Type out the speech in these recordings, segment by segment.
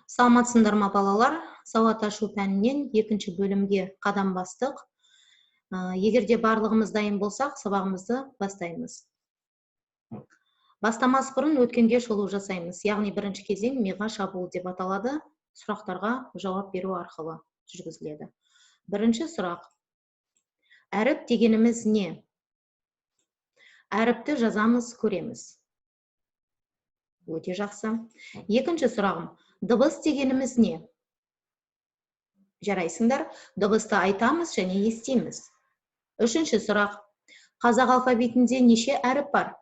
Саламатсыңдар ма, балалар? Сауат ашу пәнінен екінші бөлімге қадам бастық. Егер де барлығымыз дайын болсақ, сабағымызды бастаймыз. Бастамас бұрын өткенге шолу жасаймыз. Яғни бірінші кезең миға шабуыл деп аталады. Сұрақтарға жауап беру арқылы жүргізіледі. Бірінші сұрақ. Әріп дегеніміз не? Әріпті жазамыз, көреміз. Өте жақсы. Екінші сұрағым. Дыбыс дегеніміз не? Жарайсыңдар, дыбысты айтамыз және естиміз. Үшінші сұрақ. Қазақ алфавитінде неше әріп бар?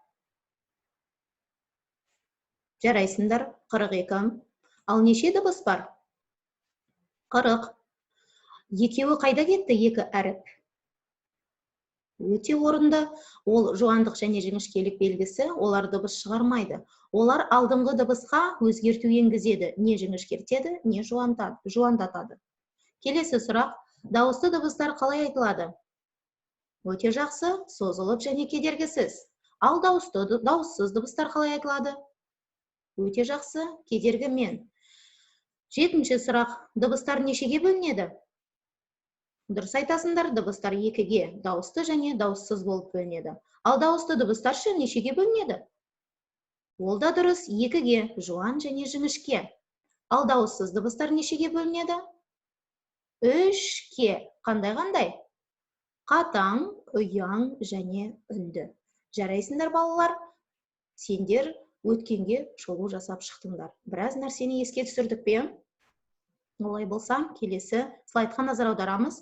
Жарайсыңдар, 42. Ал неше дыбыс бар? 40. Екеуі қайда кетті, екі әріп? Өте орынды. Ол жуандық және жіңішкелік белгісі, олар дыбыс шығармайды. Олар алдыңғы дыбысқа өзгерту енгізеді, не жіңішкертеді, не жуандатады. Келесі сұрақ. Дауысты дыбыстар қалай айтылады? Өте жақсы, созылып және кедергісіз. Ал дауыссыз дыбыстар қалай айтылады? Өте жақсы, кедергімен. Жетінші сұрақ. Дыбыстар нешеге бөлінеді? Дұрыс айтасыңдар, дыбыстар екіге, дауысты және дауыссыз болып бөлінеді. Ал дауысты дыбыстар ше, нешеге бөлінеді? Ол да дұрыс, екіге, жуан және жіңішке. Ал дауыссыз дыбыстар нешеге бөлінеді? Үшке. Қандай-қандай? Қатаң, ұяң және үнді. Жарайсыңдар, балалар. Сендер өткенге шолу жасап шықтыңдар. Біраз нәрсені еске түсірдік пе? Олай болса, келесі слайдқа назар аударамыз.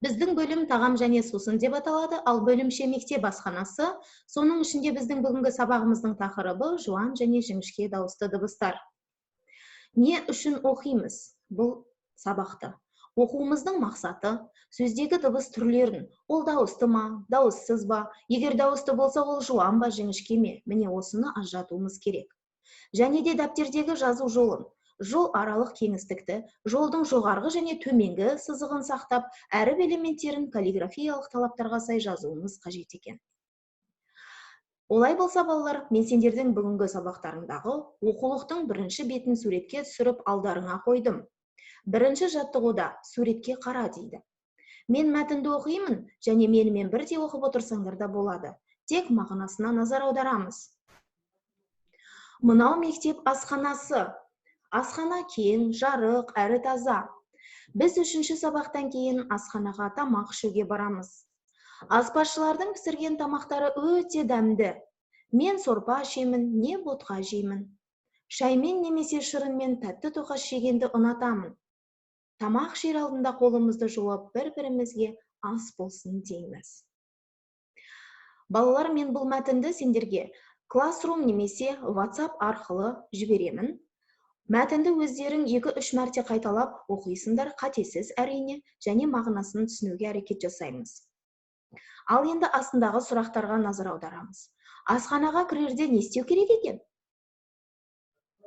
Біздің бөлім тағам және сусын деп аталады, ал бөлімше мектеп асханасы. Соның ішінде біздің бүгінгі сабағымыздың тақырыбы жуан және жіңішке дауысты дыбыстар. Не үшін оқимыз бұл сабақты? Оқуымыздың мақсаты сөздегі дыбыс түрлерін, ол дауысты ма, дауыссыз ба, егер дауысты болса, ол жуан ба, жіңішке ме, міне осыны ажыратуымыз керек. Және де дәптердегі жазу жолын, жол аралық кеңістікті, жолдың жоғарғы және төменгі сызығын сақтап, әріп элементтерін каллиграфиялық талаптарға сай жазуымыз қажет екен. Олай болса, балалар, мен сендердің бүгінгі сабақтарыңдағы оқулықтың бірінші бетін суретке түсіріп алдарыңа қойдым. Бірінші жаттығуда суретке қара дейді. Мен мәтінді оқимын және менімен бірдей оқып отырсаңдар да болады. Тек мағынасына назар аударамыз. Мынау мектеп асханасы. Асхана кең, жарық, әрі таза. Біз үшінші сабақтан кейін асханаға тамақ ішуге барамыз. Аспазшылардың пісірген тамақтары өте дәмді. Мен сорпа ішемін, не ботқа жеймін. Шаймен немесе шырынмен тәтті тоқаш жегенді ұнатамын. Тамақ ішер алдында қолымызды жуып, бір-бірімізге ас болсын дейміз. Балалар, мен бұл мәтінді сендерге Classroom немесе WhatsApp арқылы жіберемін. Мәтінді өздерің 2-3 мәрте қайталап оқисыңдар, қатесіз әрине, және мағынасын түсінуге әрекет жасаймыз. Ал енді астындағы сұрақтарға назар аударамыз. Асханаға кірерде не істеу керек екен?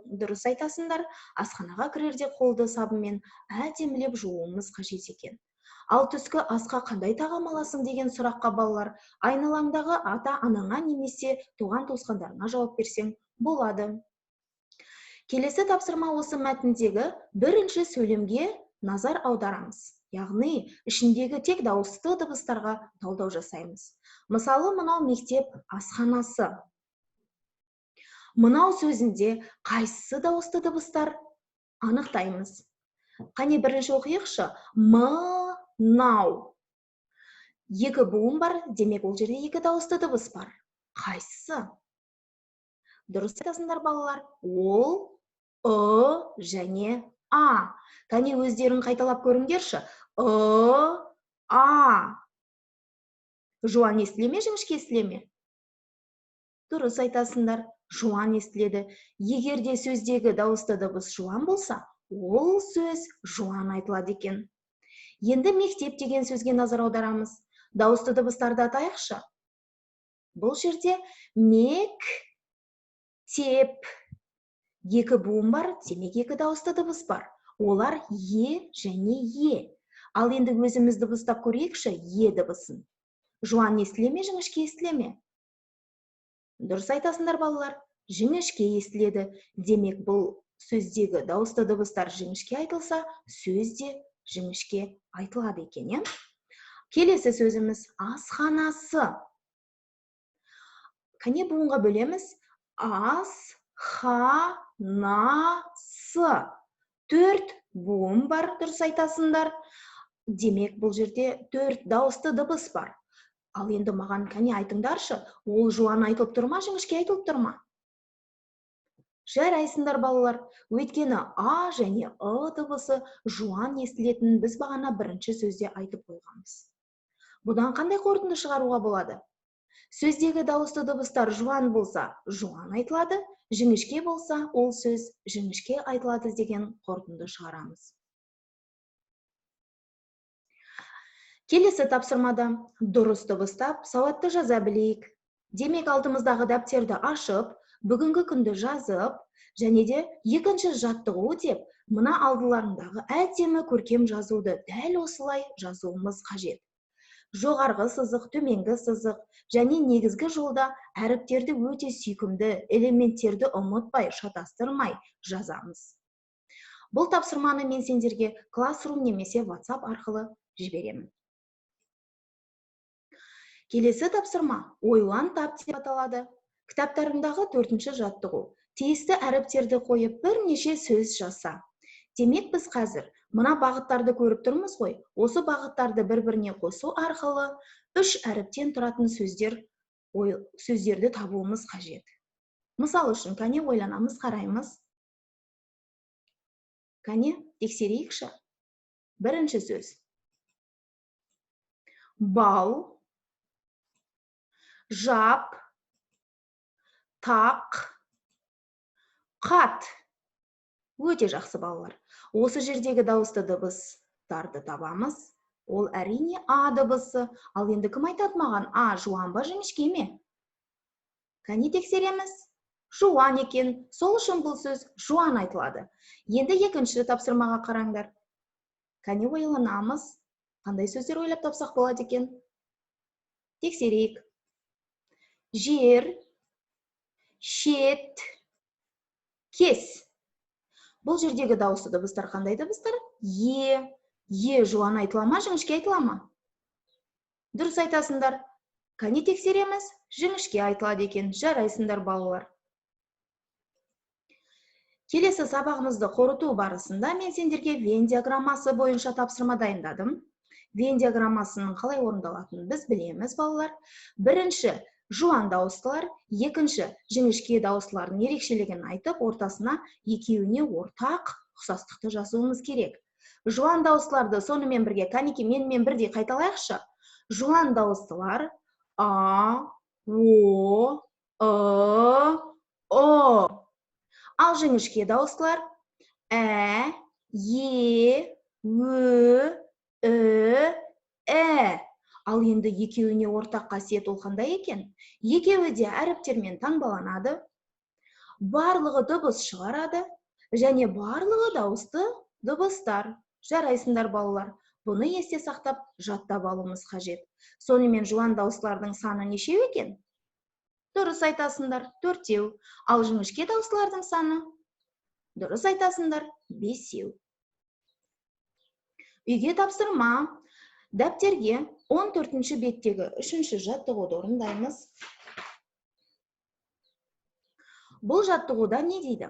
Дұрыс айтасыңдар, асханаға кірерде қолды сабынмен әдемілеп жууымыз қажет екен. Ал түскі асқа қандай тағам аласың деген сұраққа, балалар, айналаңдағы ата-анаңа немесе туған-туысқандарыңа жауап берсең болады. Келесі тапсырма осы мәтіндегі бірінші сөйлемге назар аударамыз. Яғни ішіндегі тек дауысты дыбыстарға талдау жасаймыз. Мысалы, мынау мектеп асханасы. Мынау сөзінде қайсысы дауысты дыбыстар анықтаймыз. Қане, бірінші оқиықшы. Мынау. Екі буын бар, демек ол жерде екі дауысты дыбыс бар. Қайсысы? Дұрыс айтасыңдар, балалар. Ол ы және а. Кәне, өздерің қайталап көріңдерші. Ы, а. Жуан естіле ме, жіңішке естіле ме? Дұрыс айтасыңдар, жуан естіледі. Егер де сөздегі дауысты дыбыс жуан болса, ол сөз жуан айтылады екен. Енді мектеп деген сөзге назар аударамыз. Дауысты дыбыстарды атайықшы. Бұл жерде мек, теп. Екі буын бар, демек екі дауысты дыбыс бар. Олар е және е. Ал енді өзіміз дыбыстап көрейікші е дыбысын. Жуан естіле ме, жіңішке естіле ме? Дұрыс айтасыңдар, балалар, жіңішке естіледі. Демек бұл Сөздегі дауысты дыбыстар жіңішке айтылса, сөз де жіңішке айтылады екен, иә? Келесі сөзіміз асханасы. Кәне, буынға бөлеміз. Ас, ха, на, сы. 4 буын бар, дұрыс айтасыңдар. Демек, бұл жерде 4 дауысты дыбыс бар. Ал енді маған кәне айтыңдаршы, ол жуан айтылып тұр ма, жіңішке айтылып тұр ма? Жарайсыңдар, балалар. Өйткені а және ы дыбысы жуан естілетінін біз бағана бірінші сөзде айтып қойғанбыз. Бұдан қандай қорытынды шығаруға болады? Сөздегі дауысты дыбыстар жуан болса, жуан айтылады, жіңішке болса, ол сөз жіңішке айтылады деген қорытынды шығарамыз. Келесі тапсырмада дұрыс дыбыстап, сауатты жаза білейік. Демек, алдымыздағы дәптерді ашып, бүгінгі күнді жазып, және де екінші жаттығу деп мына алдыларындағы әдемі көркем жазуды дәл осылай жазуымыз қажет. Жоғарғы сызық, төменгі сызық және негізгі жолда әріптерді өте сүйкімді, элементтерді ұмытпай, шатастырмай жазамыз. Бұл тапсырманы мен сендерге Classroom немесе WhatsApp арқылы жіберемін. Келесі тапсырма ойлан тап деп аталады. Кітаптарыңдағы 4-ші жаттығу. Тиісті әріптерді қойып бірнеше сөз жаса. Демек, біз қазір мына бағыттарды көріп тұрмыз ғой. Осы бағыттарды бір-біріне қосу арқылы 3 әріптен тұратын сөздерді табуымыз қажет. Мысал үшін, кәне ойланамыз, қараймыз. Кәне тексерейікші. Бірінші сөз. Бал, жап, тақ, қат. Өте жақсы, балалар. Осы жердегі дауысты дыбыстарды табамыз. Ол әрине а дыбысы. Ал енді кім айтады маған, а жуан ба, жіңішке ме? Кәне тексереміз. Жуан екен. Сол үшін бұл сөз жуан айтылады. Енді екінші тапсырмаға қараңдар. Кәне ойланамыз. Қандай сөздер ойлап тапсақ болады екен? Тексерейік. Жер, шет, кес. Бұл жердегі дауысты дыбыстар қандай дыбыстар? Е. Е жуан айтыла ма, жіңішке айтыла ма? Дұрыс айтасыңдар. Кәне тексереміз, жіңішке айтылады екен. Жарайсыңдар, балалар. Келесі сабағымызды қорыту барысында мен сендерге Венн диаграммасы бойынша тапсырма дайындадым. Венн диаграммасының қалай орындалатынын біз білеміз, балалар. Бірінші жуан дауыстылар, екінші жіңішке дауыстылардың ерекшелігін айтып, ортасына екеуіне ортақ ұқсастықты жазуымыз керек. Жуан дауыстыларды сонымен бірге, кәнеки менімен бірдей қайталайықшы. Жуан дауыстылар а, о, ы, ұ. Ал жіңішке дауыстылар ә, е, ө, ү, ә. Ал енді екеуіне ортақ қасиет ол қандай екен? Екеуі де әріптермен таңбаланады, барлығы дыбыс шығарады және барлығы дауысты дыбыстар. Жарайсыңдар, балалар. Бұны есте сақтап, жаттап алуымыз қажет. Сонымен жуан дауыстылардың саны нешеу екен? Дұрыс айтасыңдар, 4. Ал жіңішке дауыстылардың саны? Дұрыс айтасыңдар, 5. Үйге тапсырма. Дәптерге 14-ші беттегі 3-ші жаттығуды орындаймыз. Бұл жаттығуда не дейді?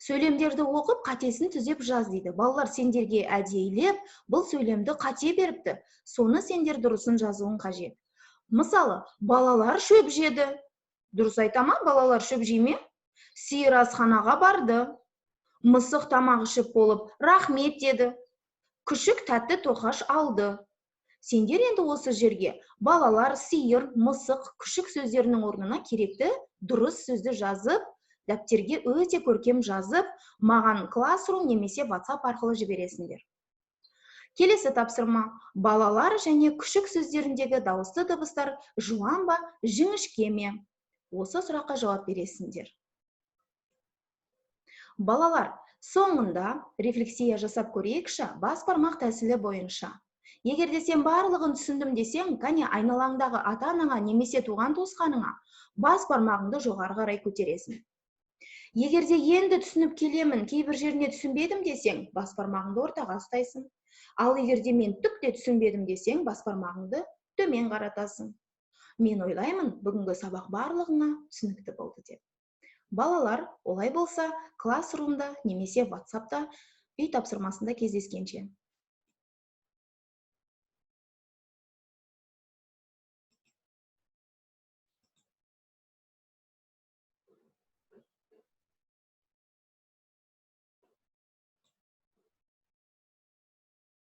Сөйлемдерді оқып, қатесін түзеп жаз дейді. Балалар, сендерге әдейілеп бұл сөйлемді қате беріпті. Соны сендер дұрысын жазуың қажет. Мысалы, балалар шөп жеді. Дұрыс айта ма? Балалар шөп жей ме? Сиыр асханаға барды. Мысық тамақ ішіп болып, рахмет деді. Күшік тәтті тоқаш алды. Сендер енді осы жерге балалар, сиыр, мысық, күшік сөздерінің орнына керекті дұрыс сөзді жазып, дәптерге өте көркем жазып, маған Classroom немесе WhatsApp арқылы жібересіңдер. Келесі тапсырма. Балалар және күшік сөздеріндегі дауысты дыбыстар жуан ба, жіңішке ме? Осы сұраққа жауап бересіңдер. Балалар, соңында рефлексия жасап көрейікші, бас бармақ тәсілі бойынша. Егер де сен барлығын түсіндім десең, кәне айналаңдағы ата-анаңа немесе туған туысқаныңа бас бармағыңды жоғары қарай көтересің. Егер де енді түсініп келемін, кейбір жеріне түсінбедім десең, бас бармағыңды ортаға ұстайсың. Ал егер де мен түк те түсінбедім десең, бас бармағыңды төмен қаратасың. Мен ойлаймын, бүгінгі сабақ барлығыңа түсінікті болды деп. Балалар, олай болса, Classroom-да немесе WhatsApp-та үй тапсырмасында кездескенше.